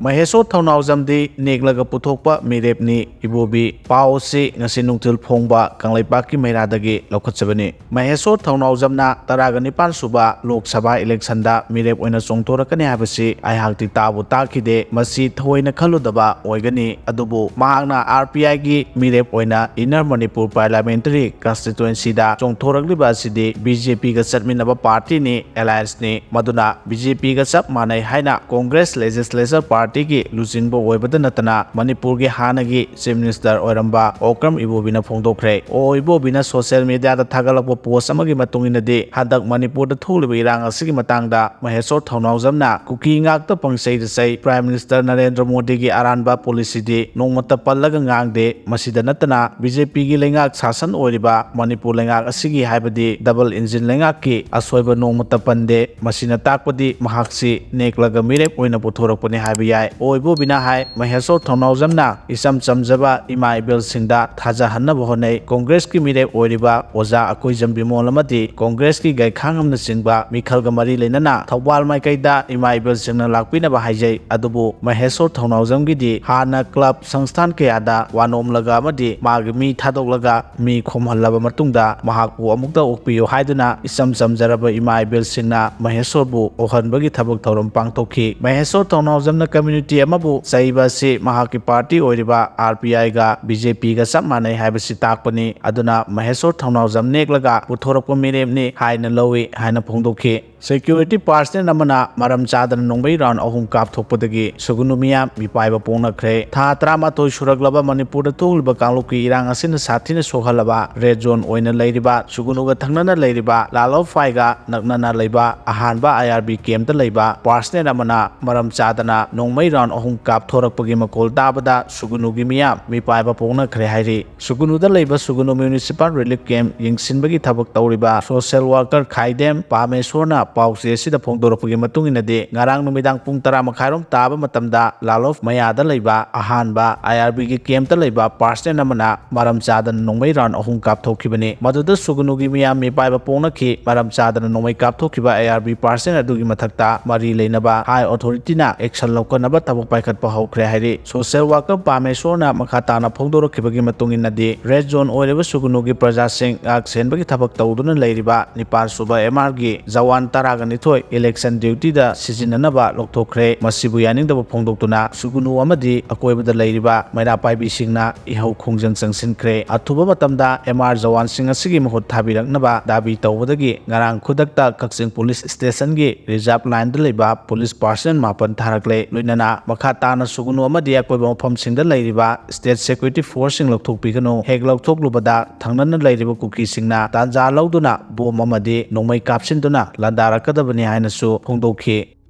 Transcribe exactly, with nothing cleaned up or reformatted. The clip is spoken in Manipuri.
ꯃꯍꯦꯁꯣꯔ ꯊꯧꯅꯥꯎꯖꯝꯗꯤ ꯅꯦꯛꯂꯒ ꯄꯨꯊꯣꯛꯄ ꯃꯤꯔꯦꯞꯅꯤ꯫ ꯏꯕꯣꯕꯤ, ꯄꯥꯎ ꯑꯁꯤ ꯉꯁꯤ ꯅꯨꯡꯊꯤꯜ ꯐꯣꯡꯕ ꯀꯪꯂꯩꯄꯥꯛꯀꯤ ꯃꯩꯔꯥꯗꯒꯤ ꯂꯧꯈꯠꯆꯕꯅꯤ꯫ ꯃꯍꯦꯁꯣꯔ ꯊꯧꯅꯥꯎꯖꯝꯅ ꯇꯔꯥꯒ ꯅꯤꯄꯥꯟ ꯁꯨꯕ ꯂꯣꯛ ꯁꯚꯥ ꯏꯂꯦꯛꯁꯟꯗ ꯃꯤꯔꯦꯞ ꯑꯣꯏꯅ ꯆꯣꯡꯊꯣꯔꯛꯀꯅꯤ ꯍꯥꯏꯕꯁꯤ ꯑꯩꯍꯥꯛꯇꯤ ꯇꯥꯕꯨ ꯇꯥꯈꯤꯗꯦ꯫ ꯃꯁꯤ ꯊꯑꯣꯏꯅ ꯈꯜꯂꯨꯗꯕ ꯑꯣꯏꯒꯅꯤ꯫ ꯑꯗꯨꯕꯨ ꯃꯍꯥꯛꯅ ꯑꯥꯔ ꯄꯤ ꯑꯥꯏꯒꯤ ꯃꯤꯔꯦꯞ ꯑꯣꯏꯅ ꯏꯟꯅꯔ ꯃꯅꯤꯄꯨꯔ ꯄꯥꯔꯂꯤꯌꯥꯃꯦꯟꯇꯔꯤ ꯀꯟꯁꯇꯤꯇ꯭ꯋꯦꯟꯁꯤꯗ ꯆꯣꯡꯊꯣꯔꯛꯂꯤꯕ ꯑꯁꯤꯗꯤ ꯕꯤ ꯖꯦ ꯄꯤꯒ ꯆꯠꯃꯤꯟꯅꯕ ꯄꯥꯔꯇꯤꯅꯤ, ꯑꯦꯂꯥꯌꯟꯁꯅꯤ꯫ ꯃꯗꯨꯅ ꯕꯤ ꯖꯦ ꯄꯤꯒ ꯆꯞ ꯃꯥꯟꯅꯩ ꯍꯥꯏꯅ ꯀꯣꯡꯒ꯭ꯔꯦꯁ ꯂꯦꯖꯤꯁꯂꯦꯆꯔ ꯄꯥꯔꯇꯤꯒꯤ ꯂꯨꯆꯤꯡꯕ ꯑꯣꯏꯕꯗ ꯅꯠꯇꯅ ꯃꯅꯤꯄꯨꯔꯒꯤ ꯍꯥꯟꯅꯒꯤ ꯆꯤꯐ ꯃꯤꯅꯤꯁꯇꯔ ꯑꯣꯏꯔꯝꯕ ꯑꯣꯀ꯭ꯔꯝ ꯏꯕꯣꯕꯤꯅ ꯐꯣꯡꯗꯣꯛꯈ꯭ꯔꯦ꯫ ꯑꯣ ꯏꯕꯣꯕꯤꯅ ꯁꯣꯁꯤꯌꯦꯜ ꯃꯤꯗꯤꯌꯥꯗ ꯊꯥꯒꯠꯂꯛꯄ ꯄꯣꯁ ꯑꯃꯒꯤ ꯃꯇꯨꯡ ꯏꯟꯅꯗꯤ, ꯍꯟꯗꯛ ꯃꯅꯤꯄꯨꯔꯗ ꯊꯣꯛꯂꯤꯕ ꯏꯔꯥꯡ ꯑꯁꯤꯒꯤ ꯃꯇꯥꯡꯗ ꯃꯍꯦꯁꯣꯔ ꯊꯧꯅꯥꯎꯖꯝꯅ ꯀꯨꯀꯤ ꯉꯥꯛꯇ ꯄꯪꯆꯩꯗ ꯆꯩ, ꯄ꯭ꯔꯥꯏꯝ ꯃꯤꯅꯤꯁꯇꯔ ꯅꯔꯦꯟꯗ꯭ꯔ ꯃꯣꯗꯤꯒꯤ ꯑꯔꯥꯟꯕ ꯄꯣꯂꯤꯁꯤꯗꯤ ꯅꯣꯡꯃꯇ ꯄꯜꯂꯒ ꯉꯥꯡꯗꯦ꯫ ꯃꯁꯤꯗ ꯅꯠꯇꯅ ꯕꯤ ꯖꯦ ꯄꯤꯒꯤ ꯂꯩꯉꯥꯛ ꯁꯥꯁꯟ ꯑꯣꯏꯔꯤꯕ ꯃꯅꯤꯄꯨꯔ ꯂꯩꯉꯥꯛ ꯑꯁꯤꯒꯤ, ꯍꯥꯏꯕꯗꯤ ꯗꯕꯜ ꯏꯟꯖꯤꯟ ꯂꯩꯉꯥꯛꯀꯤ ꯑꯁꯣꯏꯕ ꯅꯣꯡꯃꯇ ꯄꯟꯗꯦ꯫ ꯃꯁꯤꯅ ꯇꯥꯛꯄꯗꯤ ꯃꯍꯥꯛꯁꯤ ꯅꯦꯛꯂꯒ ꯃꯤꯔꯦꯞ ꯑꯣꯏꯅ ꯄꯨꯊꯣꯔꯛꯄꯅꯤ ꯍꯥꯏꯕ ꯌꯥꯏ꯫ ꯑꯣ ꯏꯕꯣꯕꯤꯅ ꯍꯥꯏ, ꯃꯍꯦꯁꯣꯔ ꯊꯧꯅꯥꯎꯖꯝꯅ ꯏꯆꯝ ꯆꯝꯖꯕ ꯏꯃꯥ ꯏꯕꯦꯜꯁꯤꯡꯗ ꯊꯥꯖꯍꯟꯅꯕ ꯍꯣꯠꯅꯩ꯫ ꯀꯣꯡꯒ꯭ꯔꯦꯁꯀꯤ ꯃꯤꯔꯦꯞ ꯑꯣꯏꯔꯤꯕ ꯑꯣꯖꯥ ꯑꯀꯣꯏꯖꯝ ꯕꯤꯃꯣꯜ ꯑꯃꯗꯤ ꯀꯣꯡꯒ꯭ꯔꯦꯁꯀꯤ ꯒꯩꯈꯥꯡ ꯑꯃꯅꯆꯤꯡꯕ ꯃꯤꯈꯜꯒ ꯃꯔꯤ ꯂꯩꯅꯅ ꯊꯧꯕꯥꯜ ꯃꯥꯏꯀꯩꯗ ꯏꯃꯥ ꯏꯕꯦꯜꯁꯤꯡꯅ ꯂꯥꯛꯄꯤꯅꯕ ꯍꯥꯏꯖꯩ꯫ ꯑꯗꯨꯕꯨ ꯃꯍꯦꯁꯣꯔ ꯊꯧꯅꯥꯎꯖꯝꯒꯤꯗꯤ ꯍꯥꯟꯅ ꯀ꯭ꯂꯕ ꯁꯪꯁꯊꯥꯟ ꯀꯌꯥꯗ ꯋꯥ ꯅꯣꯝꯂꯒ ꯑꯃꯗꯤ ꯃꯥꯒꯤ ꯃꯤ ꯊꯥꯗꯣꯛꯂꯒ ꯃꯤ ꯈꯣꯝꯍꯜꯂꯕ ꯃꯇꯨꯡꯗ ꯃꯍꯥꯛꯄꯨ ꯑꯃꯨꯛꯇ ꯑꯣꯛꯄꯤꯌꯨ ꯍꯥꯏꯗꯨꯅ ꯏꯆꯝ ꯆꯝꯖꯔꯕ ꯏꯃꯥ ꯏꯕꯦꯜꯁꯤꯡꯅ ꯃꯍꯦꯁꯣꯔꯕꯨ ꯑꯣꯛꯍꯟꯕꯒꯤ ꯊꯕꯛ ꯊꯧꯔꯝ ꯄꯥꯡꯊꯣꯛꯈꯤ꯫ ꯃꯍꯦꯁꯣꯔ ꯊꯧꯅꯥꯎꯖꯝꯅ ꯀꯝꯃ꯭ꯌꯨꯅꯤꯇꯤ ꯑꯃꯕꯨ ꯆꯩꯕ ꯑꯁꯤ ꯃꯍꯥꯛꯀꯤ ꯄꯥꯔꯇꯤ ꯑꯣꯏꯔꯤꯕ ꯑꯥꯔ ꯄꯤ ꯑꯥꯏꯒ ꯕꯤ ꯖꯦ ꯄꯤꯒ ꯆꯞ ꯃꯥꯟꯅꯩ ꯍꯥꯏꯕꯁꯤ ꯇꯥꯛꯄꯅꯤ꯫ ꯑꯗꯨꯅ ꯃꯍꯦꯁꯣꯔ ꯊꯧꯅꯥꯎꯖꯝ ꯅꯦꯛꯂꯒ ꯄꯨꯊꯣꯔꯛꯄ ꯃꯤꯔꯦꯞꯅꯤ ꯍꯥꯏꯅ ꯂꯧꯏ ꯍꯥꯏꯅ ꯐꯣꯡꯗꯣꯛꯈꯤ꯫ ꯁꯦꯀ꯭ꯌꯨꯔꯤꯇꯤ ꯄꯥꯔꯁꯅꯦꯜ ꯑꯃꯅ ꯃꯔꯝ ꯆꯥꯗꯅ ꯅꯣꯡꯃꯩ ꯔꯥꯎꯟ ꯑꯍꯨꯝ ꯀꯥꯞꯊꯣꯛꯄꯗꯒꯤ ꯁꯨꯒꯨꯅꯨ ꯃꯤꯌꯥꯝ ꯃꯤꯄꯥꯏꯕ ꯄꯣꯛꯅꯈ꯭ꯔꯦ꯫ ꯊꯥ ꯇꯔꯥꯃꯥꯊꯣꯏ ꯁꯨꯔꯛꯂꯕ ꯃꯅꯤꯄꯨꯔꯗ ꯊꯣꯛꯂꯤꯕ ꯀꯥꯡꯂꯨꯞꯀꯤ ꯏꯔꯥꯡ ꯑꯁꯤꯅ ꯁꯥꯊꯤꯅ ꯁꯣꯛꯍꯜꯂꯕ ꯔꯦꯗ ꯖꯣꯟ ꯑꯣꯏꯅ ꯂꯩꯔꯤꯕ ꯁꯨꯒꯨꯅꯨꯒ ꯊꯪꯅꯅ ꯂꯩꯔꯤꯕ ꯂꯥꯂꯣꯐꯥꯏꯒ ꯅꯛꯅꯅ ꯂꯩꯕ ꯑꯍꯥꯟꯕ ꯑꯥꯏ ꯑꯥꯔ ꯕꯤ ꯀꯦꯝꯞꯇ ꯂꯩꯕ ꯄꯥꯔꯁꯅꯦꯜ ꯑꯃꯅ ꯃꯔꯝ ꯆꯥꯗꯅ ꯅꯣꯡꯃꯩ ꯔꯥꯎꯟ ꯑꯍꯨꯝ ꯀꯥꯞꯊꯣꯔꯛꯄꯒꯤ ꯃꯈꯣꯜ ꯇꯥꯕꯗ ꯁꯨꯒꯨꯅꯨꯒꯤ ꯃꯤꯌꯥꯝ ꯃꯤꯄꯥꯏꯕ ꯄꯣꯛꯅꯈ꯭ꯔꯦ ꯍꯥꯏꯔꯤ꯫ ꯁꯨꯒꯨꯅꯨꯗ ꯂꯩꯕ ꯁꯨꯒꯨꯅꯨ ꯃ꯭ꯌꯨꯅꯤꯁꯤꯄꯥꯜ ꯔꯤꯂꯤꯐ ꯀꯦꯝꯞ ꯌꯦꯡꯁꯤꯟꯕꯒꯤ ꯊꯕꯛ ꯇꯧꯔꯤꯕ ꯁꯣꯁꯤꯌꯦꯜ ꯋꯥꯔꯀꯔ ꯈꯥꯏꯗꯦꯝ ꯄꯥꯃꯦꯁꯣꯔꯅ ꯄꯥꯎꯆꯦ ꯑꯁꯤꯗ ꯐꯣꯡꯗꯣꯔꯛꯄꯒꯤ ꯃꯇꯨꯡ ꯏꯟꯅꯗꯤ, ꯉꯔꯥꯡ ꯅꯨꯃꯤꯗꯥꯡ ꯄꯨꯡ ꯇꯔꯥ ꯃꯈꯥꯏꯔꯣꯝ ꯇꯥꯕ ꯃꯇꯝꯗ ꯂꯥꯂꯣꯐ ꯃꯌꯥꯗ ꯂꯩꯕ ꯑꯍꯥꯟꯕ ꯑꯥꯏ ꯑꯥꯔ ꯕꯤꯒꯤ ꯀꯦꯝꯞꯇ ꯂꯩꯕ ꯄꯥꯔꯁꯅꯦꯜ ꯑꯃꯅ ꯃꯔꯝ ꯆꯥꯗꯅ ꯅꯣꯡꯃꯩ ꯔꯥꯎꯟ ꯑꯍꯨꯝ ꯀꯥꯞꯊꯣꯛꯈꯤꯕꯅꯤ꯫ ꯃꯗꯨꯗ ꯁꯨꯒꯅꯨꯒꯤ ꯃꯤꯌꯥꯝ ꯃꯤꯄꯥꯏꯕ ꯄꯣꯛꯅꯈꯤ꯫ ꯃꯔꯝ ꯆꯥꯗꯅ ꯅꯣꯡꯃꯩ ꯀꯥꯞꯊꯣꯛꯈꯤꯕ ꯑꯥꯏ ꯑꯥꯔ ꯕꯤ ꯄꯥꯔꯁꯅꯦꯜ ꯑꯗꯨꯒꯤ ꯃꯊꯛꯇ ꯃꯔꯤ ꯂꯩꯅꯕ ꯍꯥꯏ ꯑꯣꯊꯣꯔꯤꯇꯤꯅ ꯑꯦꯛꯁꯟ ꯂꯧꯈꯠꯅꯕ ꯊꯕꯛ ꯄꯥꯏꯈꯠꯄ ꯍꯧꯈ꯭ꯔꯦ ꯍꯥꯏꯔꯤ꯫ ꯁꯣꯁꯤꯌꯦꯜ ꯋꯥꯔꯀꯔ ꯄꯥꯃꯦꯁꯣꯔꯅ ꯃꯈꯥ ꯇꯥꯅ ꯐꯣꯡꯗꯣꯔꯛꯈꯤꯕꯒꯤ ꯃꯇꯨꯡ ꯏꯟꯅꯗꯤ, ꯔꯦꯗ ꯖꯣꯟ ꯑꯣꯏꯔꯤꯕ ꯁꯨꯒꯅꯨꯒꯤ ꯄ꯭ꯔꯖꯥꯁꯤꯡ ꯉꯥꯛ ꯁꯦꯟꯕꯒꯤ ꯊꯕꯛ ꯇꯧꯗꯨꯅ ꯂꯩꯔꯤꯕ ꯅꯤꯄꯥꯟ ꯁꯨꯕ ꯑꯦꯝ ꯑꯥꯔꯒꯤ ꯖꯋꯥꯟ ꯇꯔꯥꯒ ꯅꯤꯊꯣꯏ ꯏꯂꯦꯛꯁꯟ ꯗ꯭ꯌꯨꯇꯤꯗ ꯁꯤꯖꯤꯟꯅꯅꯕ ꯂꯧꯊꯣꯛꯈ꯭ꯔꯦ꯫ ꯃꯁꯤꯕꯨ ꯌꯥꯅꯤꯡꯗꯕ ꯐꯣꯡꯗꯣꯛꯇꯨꯅ ꯁꯨꯒꯅꯨ ꯑꯃꯗꯤ ꯑꯀꯣꯏꯕꯗ ꯂꯩꯔꯤꯕ ꯃꯩꯔꯥ ꯄꯥꯏꯕꯤꯁꯤꯡꯅ ꯏꯍꯧ ꯈꯣꯡꯖꯪ ꯆꯪꯁꯤꯟꯈ꯭ꯔꯦ꯫ ꯑꯊꯨꯕ ꯃꯇꯝꯗ ꯑꯦꯝ ꯑꯥꯔ ꯖꯋꯥꯟꯁꯤꯡ ꯑꯁꯤꯒꯤ ꯃꯍꯨꯠ ꯊꯥꯕꯤꯔꯛꯅꯕ ꯗꯥꯕꯤ ꯇꯧꯕꯗꯒꯤ ꯉꯔꯥꯡ ꯈꯨꯗꯛꯇ ꯀꯛꯆꯤꯡ ꯄꯨꯂꯤꯁ ꯁ꯭ꯇꯦꯁꯟꯒꯤ ꯔꯤꯖꯥꯔꯚ ꯂꯥꯏꯟꯗ ꯂꯩꯕ ꯄꯨꯂꯤꯁ ꯄꯥꯔꯁꯅꯦꯜ ꯃꯥꯄꯟ ꯊꯥꯔꯛꯂꯦ꯫ ꯂꯣꯏꯅꯅ ꯃꯈꯥ ꯇꯥꯅ ꯁꯨꯒꯅꯨ ꯑꯃꯗꯤ ꯑꯀꯣꯏꯕ ꯃꯐꯝꯁꯤꯡꯗ ꯂꯩꯔꯤꯕ ꯁ꯭ꯇꯦꯠ ꯁꯦꯀ꯭ꯌꯨꯔꯤꯇꯤ ꯐꯣꯔꯁꯁꯤꯡ ꯂꯧꯊꯣꯛꯄꯤꯒꯅꯨ꯫ ꯍꯦꯛ ꯂꯧꯊꯣꯛꯂꯨꯕꯗ ꯊꯪꯅꯅ ꯂꯩꯔꯤꯕ ꯀꯨꯀꯤꯁꯤꯡꯅ ꯇꯥꯟꯖꯥ ꯂꯧꯗꯨꯅ ꯕꯣꯝ ꯑꯃꯗꯤ ꯅꯣꯡꯃꯩ ꯀꯥꯞꯁꯤꯟꯗꯨꯅ ꯂꯥꯟꯗꯥꯔꯛꯀꯗꯕꯅꯤ ꯍꯥꯏꯅꯁꯨ ꯐꯣꯡꯗꯣꯛꯈꯤ꯫